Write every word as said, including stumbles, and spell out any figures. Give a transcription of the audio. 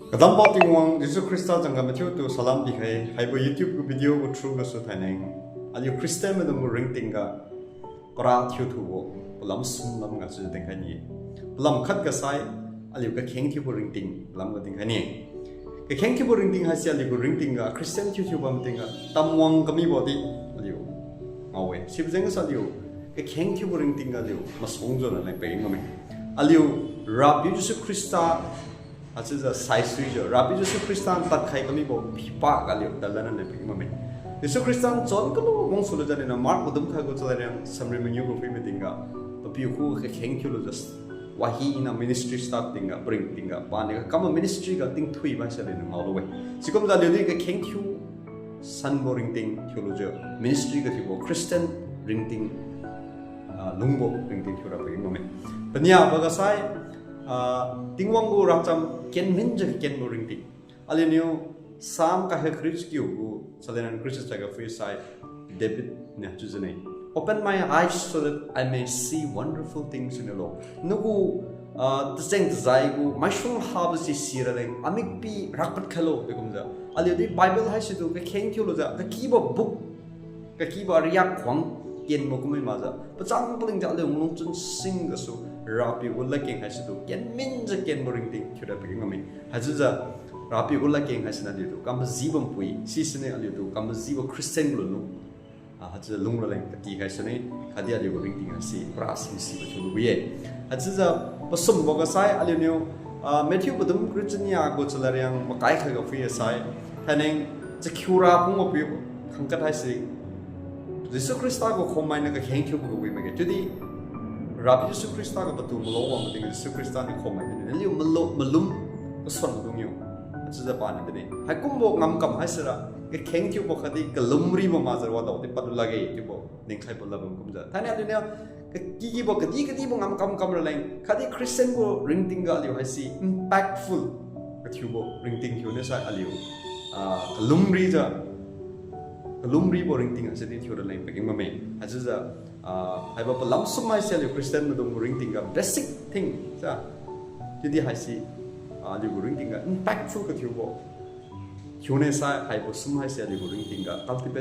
Kadambo Tingwang Jesu Khrista jangga mathiutu salam pikhai, haibo YouTube gu video gu through gasu thaineng, aliu Christian maidung gu ringting ga para thiuthubo palam sum lam gasu dinkhai ni. Palam khat ga sai, aliu kakheng thiubo ringting lam ga dinkhai ni. Kakheng thiubo ringting haise aliu gu ringting ga Christian thiuthiu bam tingga tamwang kamibo di aliu ngao-e. Sibo jengsa aliu kakheng thiubo ringting ga aliu masuang jona leng pageng bamme. Aliu Rapiu Jesu Khrista haichiujiu saisuijiu, Rapiu Jesu Khrista tadkhai kamibo phipad ga aliu tadlanna leng pageng bamme. Jesu Khrista chon kalu wangsu lujiu aliuniu Mark padum khat gu chalad riang samri mangiu gu phui mating ga, papiu khu kakheng thiulujiu, wahina ministry start tingga, paringting ga, paniu ga, kam ministry ga tingthui bai se aliuniu ngaolu-e. Sikumjiu aliu di kakheng thiu sanbo ringting thiulujiu, ministry ga thiubo Christian ringting, ah, lungbo ringting thiura pageng bamme. Paniabo ga sai, ah, Tingwang gu racham kenminjiu kenbo ringting. Aliuniu Psalm kahe kariu chakiu gu, chalad riang kariu chachai ga phui sai, David niu chiujiu ne, Open my eyes so that I may see wonderful things in the Lord. Nagu, ah, tacheng-tajai gu maisuang habo si sira leng amik pi rakpad khailo, dekumjiu. Aliu di Bible haisitu kakheng thiulujiu, kakibo book, kakibo ariak khuang kenbo kummi makjiu, pachang palingjiu aliu lungchun sing gasu, Rapiu gu ladkeng haisitu kenminjiu kenbo ringting thiura pageng bamme. Haichiujiu, Rapiu gu ladkeng haisiniu aliutu kam maji bampui, sisiniu aliutu kam majibo Christian lunlung, ah, haichiujiu lungra leng katikhai sune, khatdi aliu gu ringting haise para singsibo thiulubo-e. Haichiujiu pasumbo ga sai aliuniu, ah, Matthew padum kariu chania gu chalad riang makai khat ga phui sai, thaineng chakhiura phungbo piu khangkhat haise Jesu Khrista gu khommainiu kakheng thiubo ga wi makge. Chiudi Rapiu Jesu Khrista ga patu malao wang mating Jesu Khrista niu khommai din, naliu malo-, malum kasuan dung yo. Haichiujiu paniu din-e, haikumbo ngamkam haisira kakheng thiubo khatdi kalumribo makjiu wadaodi padlu lakge chiubo dinkhaibo ladbam kumjiu, thainai aliuniu kakibo kadi-kadibo ngamkam kam raleng khatdi Christian gu ringting ga aliu haise impactful kathiubo ringting thiune sai aliu, ah, kalumrijiu, kalumribo ringting haise di thiura leng pageng bamme. Haichiujiu, ah, haibo palam sum haise aliu Christian maidung gu ringting ga basic thing sa, chiudi haise, ah, aliu gu ringting ga impactful kathiubo thiune sai haibo sum haise aliu gu ringting ga cultivate